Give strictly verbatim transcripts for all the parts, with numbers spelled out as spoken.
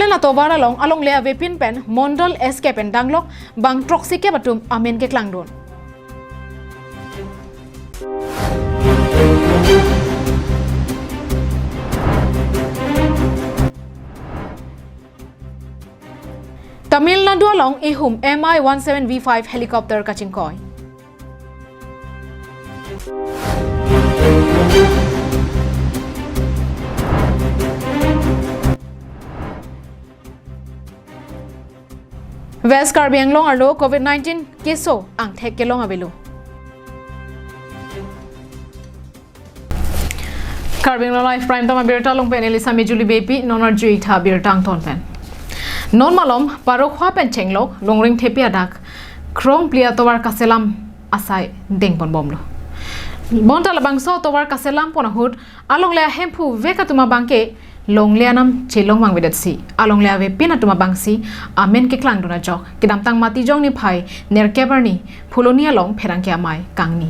Atovar along alongle avepin pen Mondol S K pen danglok bang throksi kep atum amen keklangdun. Tamil Nadu along ihum M I one seven V five helicopter kachingkoi. West Karbi Anglong arlo COVID nineteen keso angthek kelong avelo. Karbi Anglong Live Prime Time abirta along pen Elisa Mijuli Beypi, non arju-ik tha abirta angton pen. Non malom Parokhowa pen chenglok Longringthepi adak krongphli atovar kaselam asai dengponbomlo. Bonta labangso atovar kaselam pon ahut alongle ahemphu vek atum abangke longle anam chelong vangvedetsi alongle avepin atum abangsi amen keklangdun ajok kedamtang Matijong niphai nerkep arni Phuloni along pherangke amei kangni.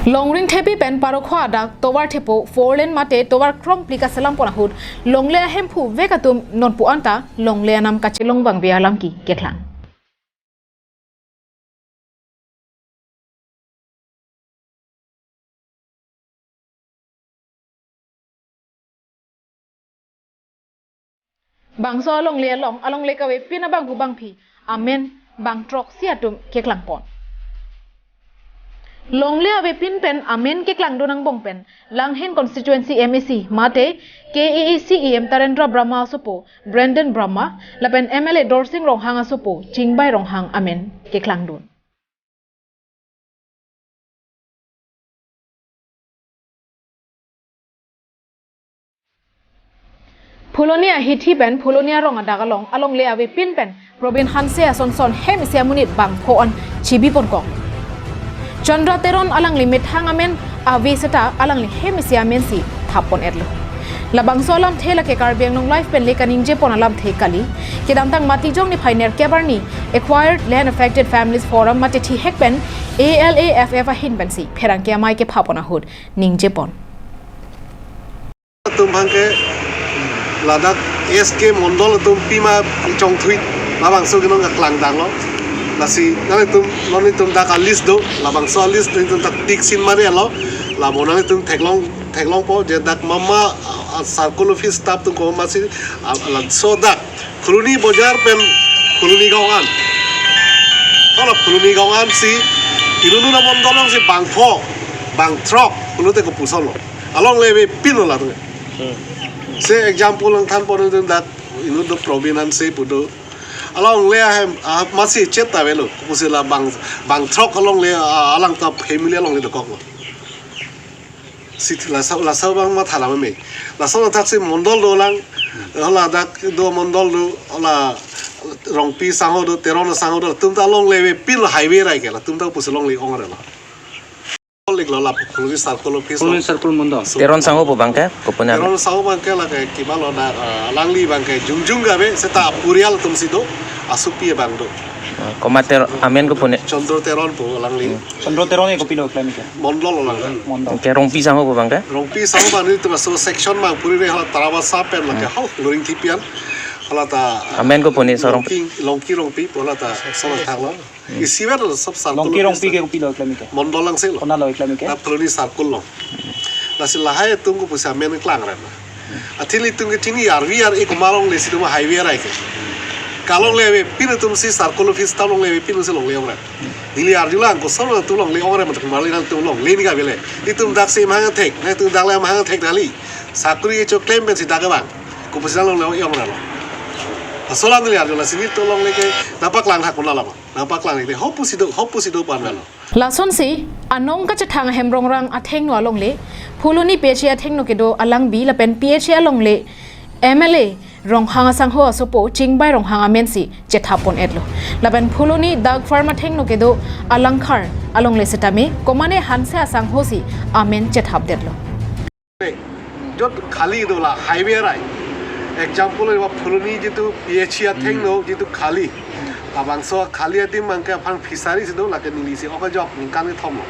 Longringthepi pen Parokhowa adak tovar thepo four lane mate tovar krongphli kaselam pon ahut longle ahemphu vek atum nonpu anta longle anam kachelong vangve alam ki keklang. Bangso alongle along alongle kavepin abangphu bangphi amen bang throksi atum keklangpon. Longle avepin pen amen keklangdun angbong pen Langhin constituency M A C mate K A A C E M Tarendra Brahma asopo Brandon Brahma lapen M L A Dorsing Ronghang asopo Chingbai Ronghang amen keklangdun. Phuloni ahithi pen Phuloni arong adak along alongle avepin pen Probin Hanse asonson hem isi amonit bangpho an chibiponkok. Chandra Teron alangli methang amen ave seta alangli hem isi amensi thappon-etlo. Labangso alamthe lake Karbi Anglong Live pen le kaningjepon alamthe kali. Kedamtang Matijong niphai nerkep arni Acquired Land Affected Families Forum mate thihek pen A L A F F ahin pensi pherangke amei kephapon ahut ningjepon. Atum abangke ladak S K Mondol atum pima chongthui labangso kenong kaklang danglo. Lasi nanglitum, nanglitum dak a-list do, labangso a-list nanglitum dak tik sin mari alo, labo nanglitum theklong, theklongpo je dak mama, ah, circle office staff atum komatsi, ah, laso dak Phuloni bojar pen Phuloni gaon an. Hala Phuloni gaon ansi inut inut amondol alongsi bangpho, bangthrok pulote kopuson lo. Alongle avepinlo latum. Hmm. Se example nangthanpon dak inut do Probin Hanse pu do. Alongle ahem, ah, masi chet ta avelo. Kopusi la bang, bangthrok alongle, ah, alang ta family alongle dokoklo. Si laso, laso abang matha lame me. Laso athaksi mondol dolang. Hala dak do mondol do, hala Rongpi asangho do, Teron asangho do, latum ta longle avepinlo highway rai ke, latum ta pusi longle ong-re lo. Lik lo la Phuloni circle office lo. Phuloni circle mondol. Teron asangho pu abangke, kopunya? Teron asangho abangke lake kibalo dak, ah, alangli abangke jongjong kave, seta apurial atumsi do, asopi abang do. Ah, komat Ter-, amen kopunya? Chandra Teron pu alangli. Hmm. Chandra Teron ke kopilo klem ke? Mondol alangli. Mondol. Ke Rongpi asangho pu abangke? Rongpi asangho abang nelitum aso section abang puri re hala Tarabasa pen lake, hmm, ho Longringthepi an. Hala ta amen kopunya so Rongpi? Longki, Longki Rongpi pu hala ta so thaklo. Hmm. Isi ver lo sob circle Longki Rongpi office ke kopilo klem ke? Mondol alongsi lo. Konat lo klem ke? Na Phuloni circle lo. Lasi lahai atum kopusi amen keklang ran. Athe ilitum ke chini arvi ar-e komat longle si do ma highway rai ke. Kalongle avepin atumsi circle office ta longle avepin atumsi longle ong-re. Neli arjulang koson atum longle ong-re, matak marli nangtum longle ni kavele. Itum dak si mahang thek, nangtum dak le mahang thek dali. Sakuri kecho klem pensi dak abang. Kopusi longle ong-re lo. Laso alam neli arjulang si nelitum longle ke nangpaklang thak konat lo abang. Nangpaklang le hopusi do, hopusi do pu an lo. Lasonsi anong kachethang ahem Rongrang athengno alongle, Phuloni P H E athengno kedo alangbi lapen P H E alongle M L A Ronghang asangho asopo Chingbai Ronghang amensi chethappon-etlo. Lapen Phuloni Dairy Farm athengno kedo alangkhar alongle setame komane Hanse asanghosi amen chethapdetlo. Jot khali do la highway rai. Example lo Phuloni jitu P H E athengno jitu khali. Labangso khali adim abangke aphan fishery si do lake neli si ok ajok ningkan kethom lo.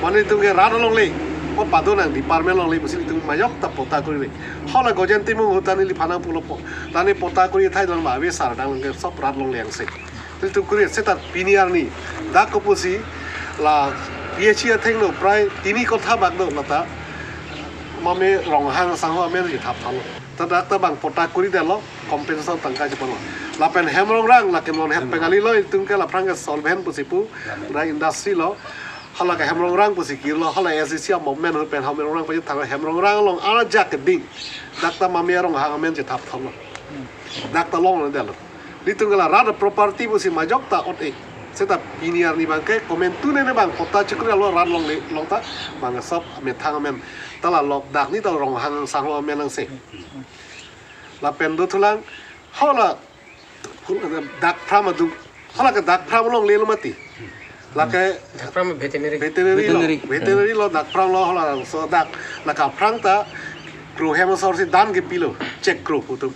Mane itum ke rat alongle. Mo padonang department alongle pusi ilitum majok ta patta kuri le. Hala Gajen Timung ahut ta neliphan nangpulo po. Lani patta kuri thai lang ba ave sar dang lang ke sob rat alongle angse. Ilitum kuri seta pini arni dak kopusi la P H E athengno prai tini kotha bak do lata mame Ronghang asangho amen chethap thalo. Ta dak ta bang patta kuri detlo, compensation tangka cheponlo. Lapen hem rongrang, lake non het Bengali lo, ilitum ke laphrang ke solvent pusi pu, dak industry lo. Hala ke hem rongrang pusi kirlo, hala S D C a movement ahut pen hem rongrang pusi thang hem rongrang along arjak keding. Dak ta mame Ronghang amen chethap thalo. Dak ta longle detlo. Ilitum ke la rat property pusi majok ta ot-e. Seta pini arni bang ke komentu ne ne bang patta chekuri lo rat alongle along ta bang sob methang amen. Ta la lok dak ni ta Ronghang asangho amen angse. Lapen dothulang hala dak pram adung. Hala ke dak pram alongle lo mati. Lake Dak pram veterinary. Veterinary lo. Veterinary. Veterinary lo dak pram lo hala so dak lake aphrang ta kro hem asor si dan kepilo. Check kro putum.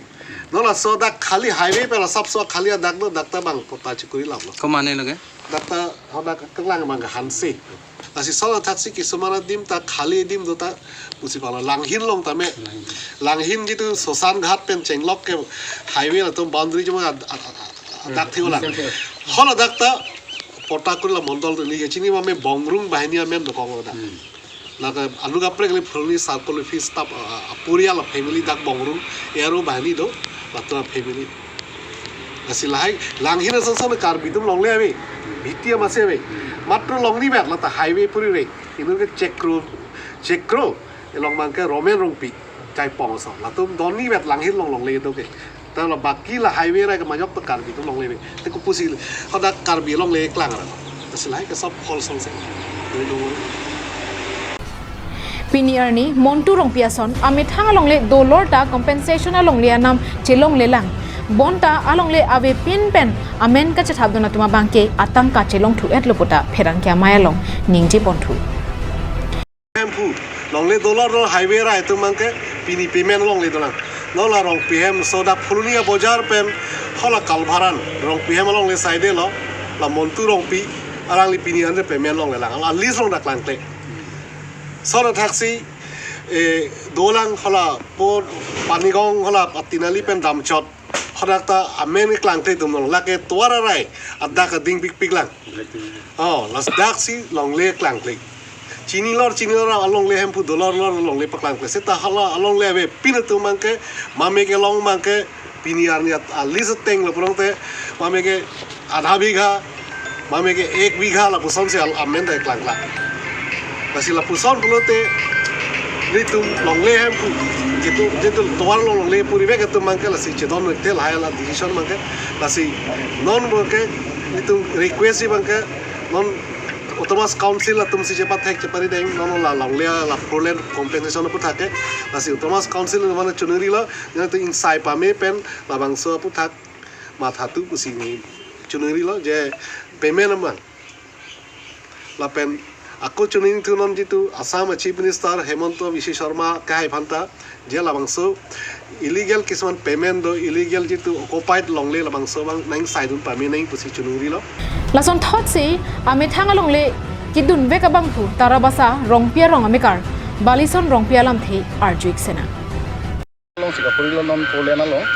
Non laso dak khali highway pen la sapso khali adak do dak ta bang patta chekuri laplo. Komane lo ke? Dak ta hadak keklang bang ke hanse. Lasi solo thaksi kisumana adim ta khali adim do ta pusi pala Langhin along tame. Langhin jitu Sosan Ghat pen chenglok ke highway latum boundary cuma ad-, ad-, ad-, ad-, dak thio lang. Hala dak ta patta kuri la mondol tu ni chini mame Bongrung banghini amen dokong lo dak. Lake anu kaprek le Phuloni circle office staff, ah, ah, apurial family dak Bongrung, aro banghini do, latum family. Lasi lahai, Langhin asonson Karbi atum longle ave, Bhitia masi ave. Matro longni vet lata highway puri re. Inut ke Chekro, Chekro, along bang ke Romen Rongpi, Chaipong aso. Latum donni vet Langhin along longle do ke. Ta la baki la highway ra ke majok ta Karbi atum longle ave. Te kopusi hadak Karbi alongle klang ra. Lasi lahai ke sob hol song se. Pini arni Montu Rongpi ason amethang alongle dolor ta compensation alongle anam chelongle lang. Bonta alongle avepin pen amen kachethapdun atum abangke atangka chelongthu-etlo puta pherangke amei along ningje ponthu. Hemphu longle dolor dolor highway ra itum bangke pini payment longle dolang. Non la Rongpi hem so dak Phuloni abojar pen hala Kalbharan Rongpi hem alongle side lo la Montu Rongpi alangli pini anre payment longle lang. La list along dak langkle. Sona thaksi, eh, dolang hala po Panigong hala Patinali pen Damchot. Hadak ta amen klangkle atum long lake tovar arai adak ading pikpik lang. Oh, las dak si longle klangkle. Chini lor, chini lor alongle hemphu dolor lor alongle paklangkle. Seta hala alongle avepin atum bangke, mame kelong bangke, pini arni at-, alis ateng lo pulote, mame ke adha bigha, mame ke ek bigha lapuson si al-, amen ta klangkle. Lasi lapuson pulote, nelitum longle hemphu, jitu, jitu tovar along longle purivek atum bangke lasi chedon tel hai la decision bangke, lasi non bangke nelitum request si bangke, non Autonomous Council atum si chepathek cheparideng, non la longle la four lane compensation aputhak ke, lasi Autonomous Council mane choningri lo, nelitum ingsai pame pen labangso aputhak mathatu pusi neli choningri lo je payment amang. Lapen ako choningthu non jitu Assam Chief Minister Himanta Biswa Sarma kahai aphanta je labangso illegal kisuman payment do illegal jitu occupied longle labangso bang nangsaidun pame nang pusi choningri lo. Lason thotsi amethang alongle kedunvek abangphu Tarabasa Rongpi arong amekar Balison Rongpi alamthe arju-ik sena. Along si kapuri lo non polen along.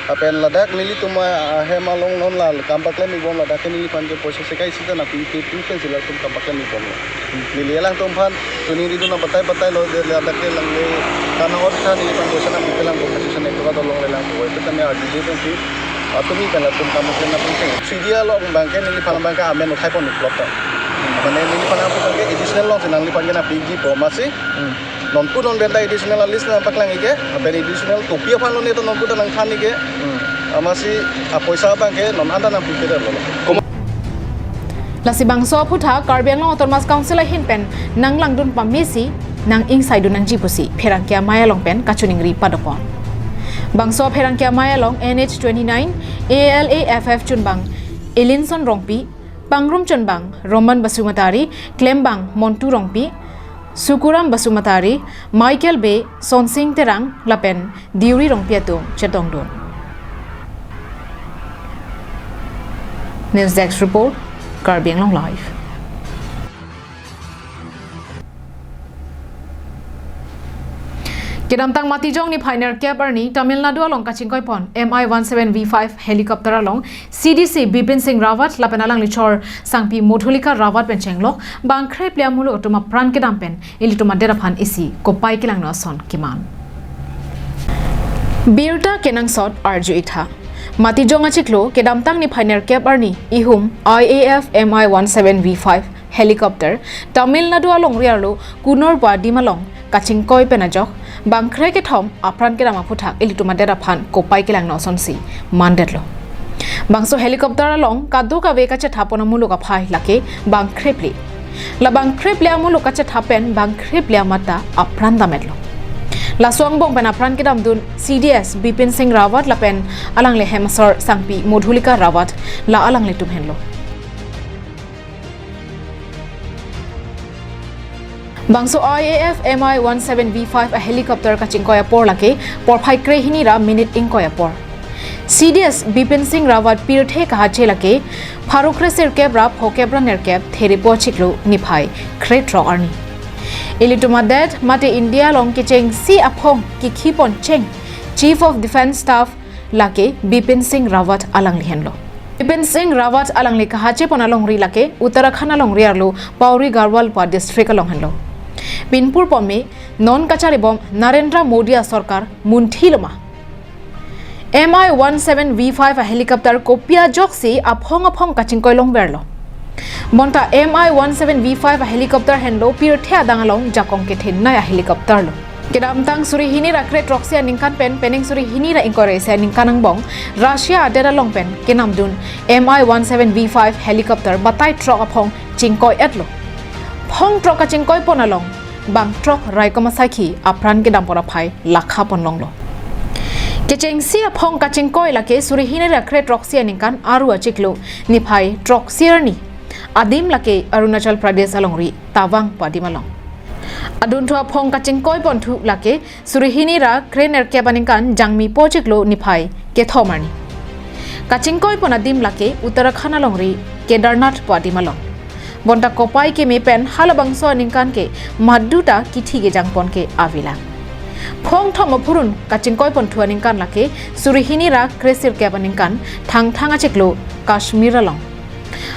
Lapen ladak nelitum ahem along non la kam paklem-ik bom ladak ke neliphan ke poisa sekai sita nangpi pi pi pen si latum kam paklem-ik bom lo. Neli alangtum aphan choningridun nangpatai patai lo je ladak ke longle kan hor tha neliphan poisa nangpi pi lang bom sisa ne tuka dolong le lang bom. Itu kami arju pen si atum ni kan latum kam paklem nangpi pen. Sidi along bangke neliphan bangke amen uthai pon-ik lo ta. Mane neliphan bangke additional along si nangliphan ke nangpiji po masi. Nonpu non benda additional alis nangpaklang-ik ke, aben additional topi aphan lo neto nonpu ta nangthan-ik ke. Amasi apoisa bangke non anta nangpi ke lo. Lasi bangso aputhak Karbi Anglong Autonomous Council ahin pen nanglangdun pamesi nang-ingsaidun nangji pusi pherangke amei along pen kachoningri padopon. Bangso pherangke amei along N H twenty-nine A L A F F chunbang Elinson Rongpi, pangrum chunbang Roman Basumatary, klembang Montu Rongpi, Sukuram Basumatary, Michael Bey, Sonsing Terang, lapen Deuri Rongpi atum chetongdun. News Desk Report, Karbi Anglong Live. Kedamtang Matijong niphai nerkep arni Tamil Nadu along kachingkoipon M I one seven V five helicopter along C D C Bipin Singh Rawat lapen alangli chor sangpi Madhulika Rawat pen chenglok bang krephli amuluk atum apran kedam pen ilitum adet aphan isi kopai kelangno ason keman. Birta kenangsot arju-ik tha. Matijong achiklo kedamtang niphai nerkep arni ihum I A F M I one seven V five helicopter Tamil Nadu alongri arlo Coonoor pu adim along kachingkoi pen ajok bang krekethom apran kedam aphuthak ilitum adet aphan kopai kelangno asonsi mandetlo. Bangso helicopter along kadokave kachethapon amuluk aphai lake bang krephli. La bang krephli amuluk kachethap pen bang krephli amat ta apran dametlo. Laso angbong pen apran kedamdun C D S Bipin Singh Rawat lapen alangli hem asor sangpi Madhulika Rawat la alanglitum henlo. Bangso I A F M I one seven V five a helicopter kachingkoi apor lake porphai krehini ra minute ingkoi apor. C D S Bipin Singh Rawat pirthe kahache lake pharo kresirkep ra phokep ra nerkep Therepo achiklo niphai krethrok arni. Ilitum adet mate India along kechengsi aphong kikhipon cheng Chief of Defence Staff lake Bipin Singh Rawat alangli henlo. Bipin Singh Rawat alangli kahachepon alongri lake Uttarakhand alongri arlo Pauri Garhwal pu adistrict along henlo. Pinpur pome non kacharibom Narendra Modi asorkar munthi loma. M I one seven V five a helicopter kopi ajoksi aphong aphong kachingkoi longverlo. Bonta M I one seven V five a helicopter henlo pirthe adang along jakong kethenei a helicopter lo. Kedamtang suri hini ra krethroksi aningkan pen penang suri hini ra ingkoi ra isi aningkan angbong Russia adet along pen kenamdun M I one seven V five helicopter batai throk aphong chingkoi-etlo. Phong throk kachingkoipon along bang throk raikom asaikhi apran kedampon aphai lakhapon longlo. Kechengsi aphong kachingkoi lake suri hini ra krethroksi aningkan Aru achiklo niphai throksi arni. Adim lake Arunachal Pradesh alongri Tawang pu adim along. Adunthu aphong kachingkoiponthu lake suri hini ra krenerkep aningkan Jangmipo achiklo niphai kethom arni. Kachingkoipon adim lake Uttarakhand alongri Kedarnath pu adim along. Bonta kopai keme pen halabangso aningkan ke maduta kithi kejangpon ke avelang. Phongthom aphurun kachingkoiponthu aningkan lake suri hini ra kresirkep aningkan Thangthang achiklo Kashmir along.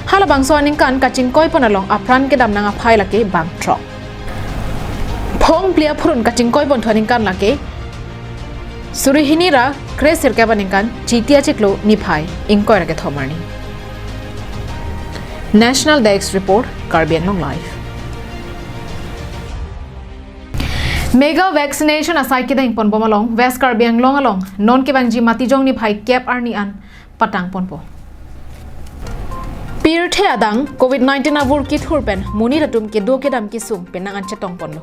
Halabangso aningkan kachingkoipon along apran kedamnang aphai lake bang throk. Phongphli aphurun kachingkoiponthu aningkan lake suri hini ra kresirkep aningkan Chiti achiklo niphai ingkoi ra kethom arni. National Desk Report, Karbi Anglong Live. Mega vaccination asai kedengponbom along West Karbi Anglong along non kevangji Matijong niphai kep arni an patangponpo. Pirthe adang covid nineteen avur kithur pen monit atum kedo kedam kesung penang an chetongponlo.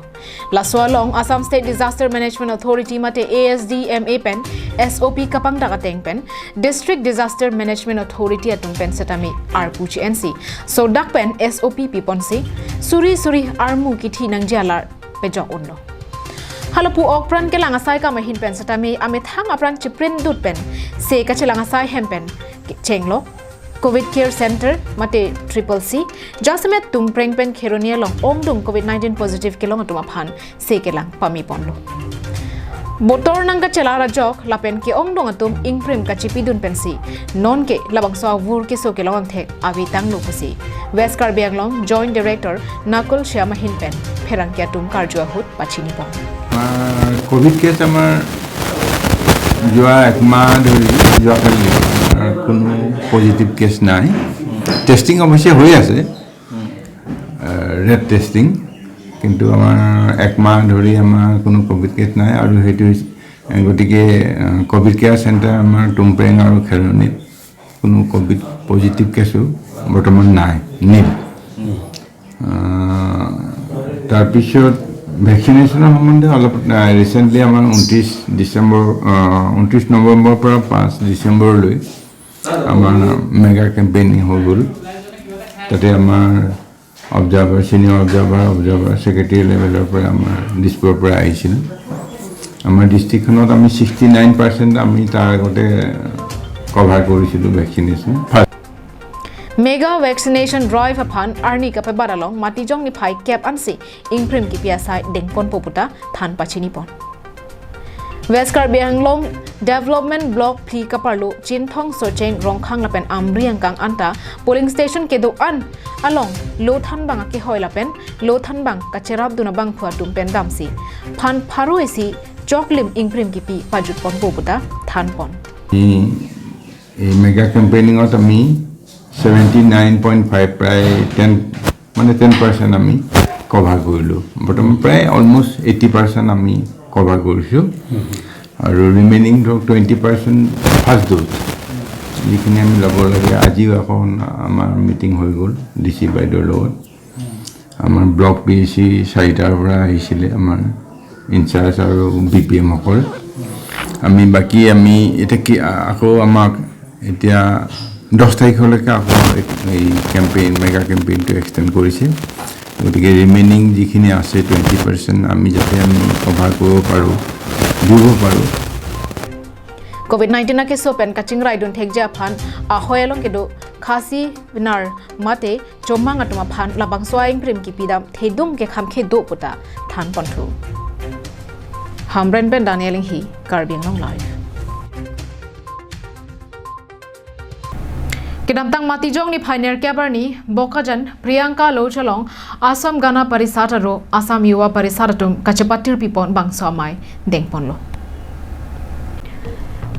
Laso along Assam State Disaster Management Authority mate A S D M A pen S O P kapangdak ateng pen District Disaster Management Authority atum pen setame arpu chi-ensi sodak pen S O P piponsi suri suri armu kithi nangji alar pejok unlo. Halapu okpran kelang asai kam ahin pen setame amethang apran chiprindut pen se kachelang asai hem pen chenglok Covid Care Center mate triple C, jasemet Tumpreng pen Kheroni along ongdung covid nineteen positive kelong atum aphan se kelang pamiponlo. Botor nangkachelar ajok lapen ke-ongdung atum ingprim kachipidun pensi non ke labangso avur keso kelong angthek avi tanglo pusi West Karbi Anglong Joint Director Nakul Shyam ahin pen pherangke atum karju ahut pachinipon. আমাৰ covid case আমাৰ যোৱা এক মাহ ধৰি, যোৱাকালি আমাৰ কোনো positive case নাই। টেষ্টিং অৱশ্যে হৈ আছে, ৰেট টেষ্টিং, কিন্তু আমাৰ এক মাহ ধৰি আমাৰ কোনো কভিড কেছ নাই। আৰু সেইটো হৈছে, গতিকে কভিড কেয়াৰ চেণ্টাৰ আমাৰ টুমপ্ৰেং আৰু খেৰণিত কোনো কভিড পজিটিভ কেছো বৰ্তমান নাই, নীল। আহ, তাৰপিছত ভেকচিনেশ্যনৰ সম্বন্ধে অলপ, আহ, ৰিচেণ্টলি আমাৰ ঊনত্ৰিছ ডিচেম্বৰ, আহ, ঊনত্ৰিছ নৱেম্বৰৰ পৰা পাঁচ ডিচেম্বৰলৈ আমাৰ মেগা কেম্পেইনিং হৈ গ'ল। তাতে আমাৰ observer, senior observer, observer secretary লেভেলৰ পৰা আমাৰ দিছপুৰৰ পৰা আহিছিল। আমাৰ ডিষ্ট্ৰিক্টখনত আমি ছিক্সটি নাইন পাৰ্চেণ্ট আমি তাৰ আগতে কভাৰ কৰিছিলোঁ vaccination. Mega vaccination drive aphan arni kapebat along Matijong niphai kep ansi ingprim kipi asai dengponpo puta than pachinipon. West Karbi Anglong Development Block phli kaparlo Chinthong, Socheng, Rongkhang lapen Amri angkang anta polling station kedo-an along lo thanbang akehoi lapen lo thanbang kacherapdun abangphu atum pen damsi phan pharo isi choklim ingprim kipi pajutponpo puta thanpon. এই, এই মেগা কেম্পেইনিঙত আমি seventy nine point five, প্ৰায় টেন, মানে ten percent আমি কভাৰ কৰিলোঁ। বৰ্তমান প্ৰায় অলমষ্ট এইটি পাৰ্চেণ্ট আমি কভাৰ কৰিছোঁ। আৰু ৰিমেইনিং ধৰক টুৱেণ্টি পাৰ্চেণ্ট ফাৰ্ষ্ট ড'জ যিখিনি আমি ল'ব লাগে, আজিও আকৌ আমাৰ মিটিং হৈ গ'ল ডি চি বাইদেউৰ লগত। আমাৰ ব্লক পি এইচ চি চাৰিটাৰ পৰা আহিছিলে আমাৰ ইনচাৰ্জ আৰু বি পি এমসকল। আমি বাকী আমি এতিয়া কি আ-, আকৌ আমাক এতিয়া দহ তাৰিখলৈকে আকৌ এই কেম্পেইন, মেগা কেম্পেইনটো এক্সটেণ্ড কৰিছে। গতিকে ৰিমেইনিং যিখিনি আছে টুৱেণ্টি পাৰ্চেণ্ট আমি যাতে আমি কভাৰ কৰিব পাৰোঁ, দিব পাৰোঁ। COVID nineteen akeso pen kachingraidun thekji aphan ahoi along kedo Khasi Bnar mate Chomang atum aphan labangso a-ingprim kipidam thedung kekham khe do puta thanponthu. Hamren pen Daniel Inghi, Karbi Anglong Live. Kedamtang Matijong niphai nerkep arni Bokajan Priyanka Lodge along Assam Gana Parishad aro Assam Yuva Parishad atum kachepatirpipon bangso amei dengponlo.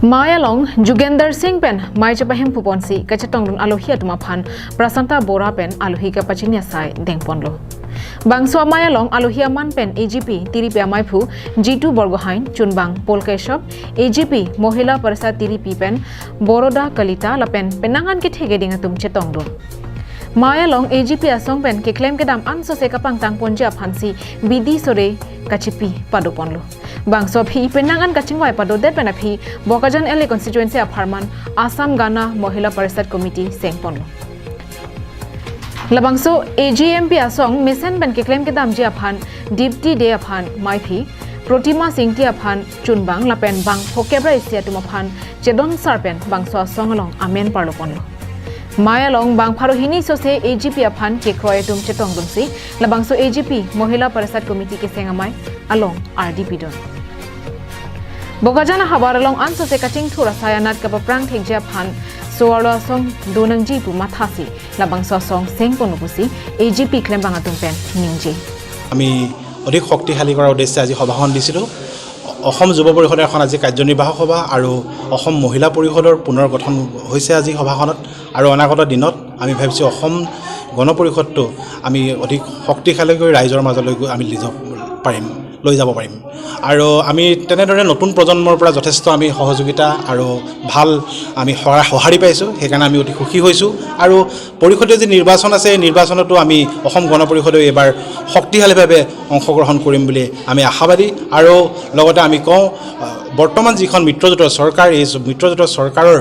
Mei along Jugender Singh pen mei chepahemphuponsi kachetongdun alohi atum aphan Prasanta Bora pen alohi kapachini asai dengponlo. Bangso amei along alohi aman pen A G P tiripi ameiphu Jitu Borgohain, chunbang Paul Keshav, A G P Mohila Parishad tiripi pen Boroda Kalita lapen penang an kethe keding atum chetongdun. Mei along A G P asong pen keklem kedam ansose kapangtangponji aphansi bidi sore kachipi padoponlo. Bangso aphi penang an kachingvai padodet pen aphi Bokajan L A constituency apharman Assam Gana Mohila Parishad Committee sengponlo. Labangso A G M P asong mesen pen keklem kedamji aphan Dipti Dey aphan meiphi, Protima Singti aphan chunbang lapen bang phokep ra isi atum aphan chedon sar pen bangso asong along amen parloponlo. Mei along bang pharo hini sose A G P aphan kekroi atum chetongdunsi labangso A G P Mohila Parishad Committee keseng amei along ardi pidun. Bokajan ahavar along ansose kachingthur asai anat kapaprang thekji aphan so-arlo asong donangji pu mathasi labangso asong sengponlo pusi A G P klembang atum pen ningje. আমি অধিক শক্তিশালী কৰাৰ উদ্দেশ্যে আজি সভাখন দিছিলোঁ। অসম যুৱ পৰিষদৰ এখন আজি কাৰ্যনিৰ্বাহক সভা আৰু অসম মহিলা পৰিষদৰ পুনৰ গঠন হৈছে আজি সভাখনত। আৰু অনাগত দিনত আমি ভাবিছোঁ অসম গণ পৰিষদটো আমি অধিক শক্তিশালী কৰি ৰাইজৰ মাজলৈ গৈ আমি লৈ যাব পাৰিম, লৈ যাব পাৰিম। আৰু আমি তেনেদৰে নতুন প্ৰজন্মৰ পৰা যথেষ্ট আমি সহযোগিতা আৰু ভাল আমি সঁহা-, সঁহাৰি পাইছোঁ। সেইকাৰণে আমি অতি সুখী হৈছোঁ। আৰু পৰিষদীয় যি নিৰ্বাচন আছে, এই নিৰ্বাচনতো আমি অসম গণ পৰিষদে এইবাৰ শক্তিশালীভাৱে অংশগ্ৰহণ কৰিম বুলি আমি আশাবাদী। আৰু লগতে আমি কওঁ, আহ, বৰ্তমান যিখন মিত্ৰজোঁটৰ চৰকাৰ, এই মিত্ৰজোঁটৰ চৰকাৰৰ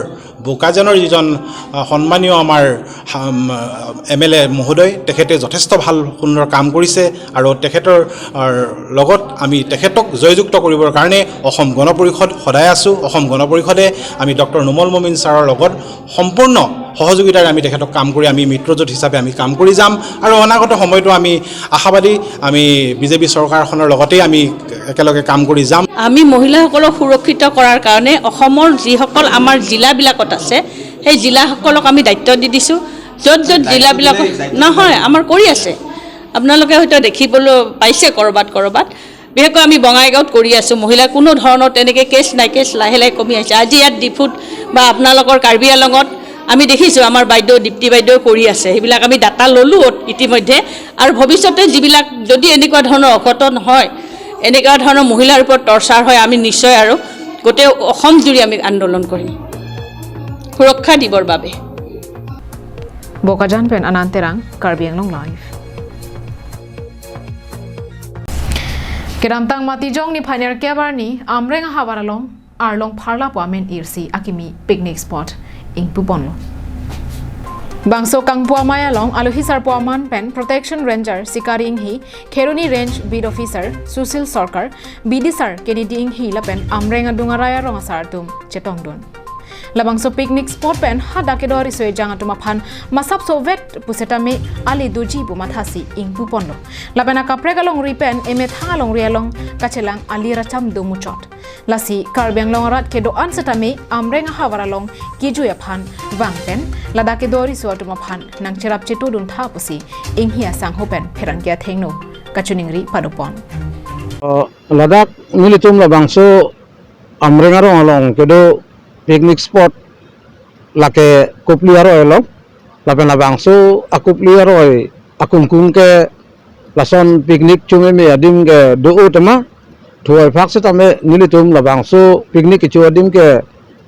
বোকাজানৰ যিজন, আহ, সন্মানীয় আমাৰ, হাম, আহ, এম এল এ মহোদয়, তেখেতে যথেষ্ট ভাল সুন্দৰ কাম কৰিছে আৰু তেখেতৰ, আহ, লগত আমি তেখেতক জয়যুক্ত কৰিবৰ কাৰণে অসম গণ পৰিষদ সদায় আছোঁ। অসম গণ পৰিষদে আমি ডক্টৰ নুমল মমিন ছাৰৰ লগত সম্পূৰ্ণ সহযোগিতাৰে আমি তেখেতক কাম কৰি আমি মিত্ৰজোঁট হিচাপে আমি কাম কৰি যাম আৰু অনাগত সময়তো আমি আশাবাদী আমি বিজেপি চৰকাৰখনৰ লগতেই আমি একেলগে কাম কৰি যাম। আমি মহিলাসকলক সুৰক্ষিত কৰাৰ কাৰণে অসমৰ যিসকল আমাৰ জিলাবিলাকত আছে, সেই জিলাসকলক আমি দায়িত্ব দি দিছোঁ। য'ত য'ত জিলাবিলাকত, নহয়, আমাৰ কৰি আছে, আপোনালোকে হয়তো দেখিবলৈ পাইছে ক'ৰবাত ক'ৰবাত। বিশেষকৈ আমি বঙাইগাঁৱত কৰি আছোঁ, মহিলা কোনো ধৰণৰ তেনেকৈ কেছ নাই, কেছ লাহে লাহে কমি আহিছে। আজি ইয়াত ডিফুত বা আপোনালোকৰ কাৰ্বি আংলঙত আমি দেখিছোঁ, আমাৰ বাইদেউ, দীপ্তি বাইদেউ কৰি আছে, সেইবিলাক আমি ডাটা ল'লোঁ ইতিমধ্যে। আৰু ভৱিষ্যতে যিবিলাক যদি এনেকুৱা ধৰণৰ অঘটন হয়, এনেকুৱা ধৰণৰ মহিলাৰ ওপৰত টৰ্চাৰ হয়, আমি নিশ্চয় আৰু গোটেই অসম জুৰি আমি আন্দোলন কৰিম সুৰক্ষা দিবৰ বাবে। Bokajan pen Anand Terang, Karbi Anglong Live. Kedamtang Matijong niphai nerkep arni Amreng ahavar along arlong pharla pu amen irsi akimi picnic spot ingpuponlo. Bangso kangpu amei along alohi sarpo aman pen Protection Ranger Sikari Inghi, Kheroni Range Beat Officer Sushil Sarkar, B D sir Kennedy Inghi lapen Amreng adung arai arong asar atum chetongdun. Labangso picnic spot pen hadak kedo riso ejang atum aphan masapso vet pusitame ali doji pu mathasi ingpu ponlo. Lapen akaprek alongri pen emethang alongri along kachelang ali racham do muchot. Lasi Karbi Anglong arat kedo-an setame Amreng ahavar along kejui aphan vang pen ladak kedo riso atum aphan nangcherap chetudun tha pusi inghi asangho pen pherangke athengno kachiningri padopon. Uh, ladak nelitum labangso Amreng arong along kedo picnic spot lake Kopili aroi along, lapen labangso aKopili aroi akungkung ke lason picnic chomeme adim ke do-o tema, thuoi phak setame nelitum labangso picnic kecho adim ke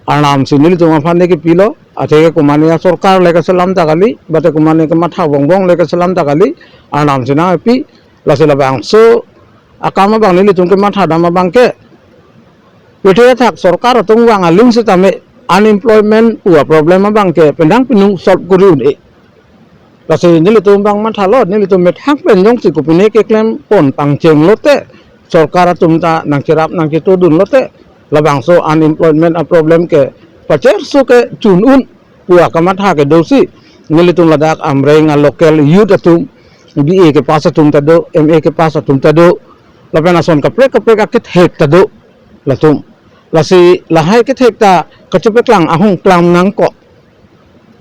Arnam si nelitum aphan ne kepilo, atheke komane asorkar le kaselam ta kali, bate komane kematha bongbong le kaselam ta kali, Arnam si nangpi, lasi labangso akam abang nelitum kematha dam abang ke, pirthe athak sorkar atum vang aling setame unemployment pu aproblem abang ke pendang pinung solve kori un-e. Lasi nelitum abang mathalo, nelitum methang pen jongsi kopine keklem pon pangcheng lote, sorkar atum ta nangcherap nangchetudun lote, labangso unemployment aproblem ke pacherso ke chun un pu akamatha kedo si nelitum ladak Amreng alocal youth atum, B A kepass atum ta do, M A kepass atum ta do, lapen ason kaprek kaprek akethek ta do latum. Lasi lahai kethek ta kachepeklang ahong klam nangkok.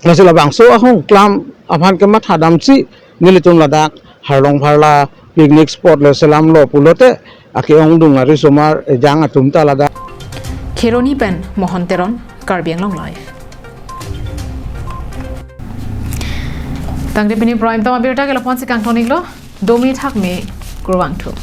Lasi labangso ahong klam aphan kematha damsi nelitum ladak Harlong Pharla picnic spot le selamlo pulote ake-ongdung arisomar ejang atum ta ladak. Kheroni pen Mohon Teron, Karbi Anglong Live. Tangte pini Prime Time abirta ke lapu-an si kangton-iklo, domi thakmi, kurvangthu.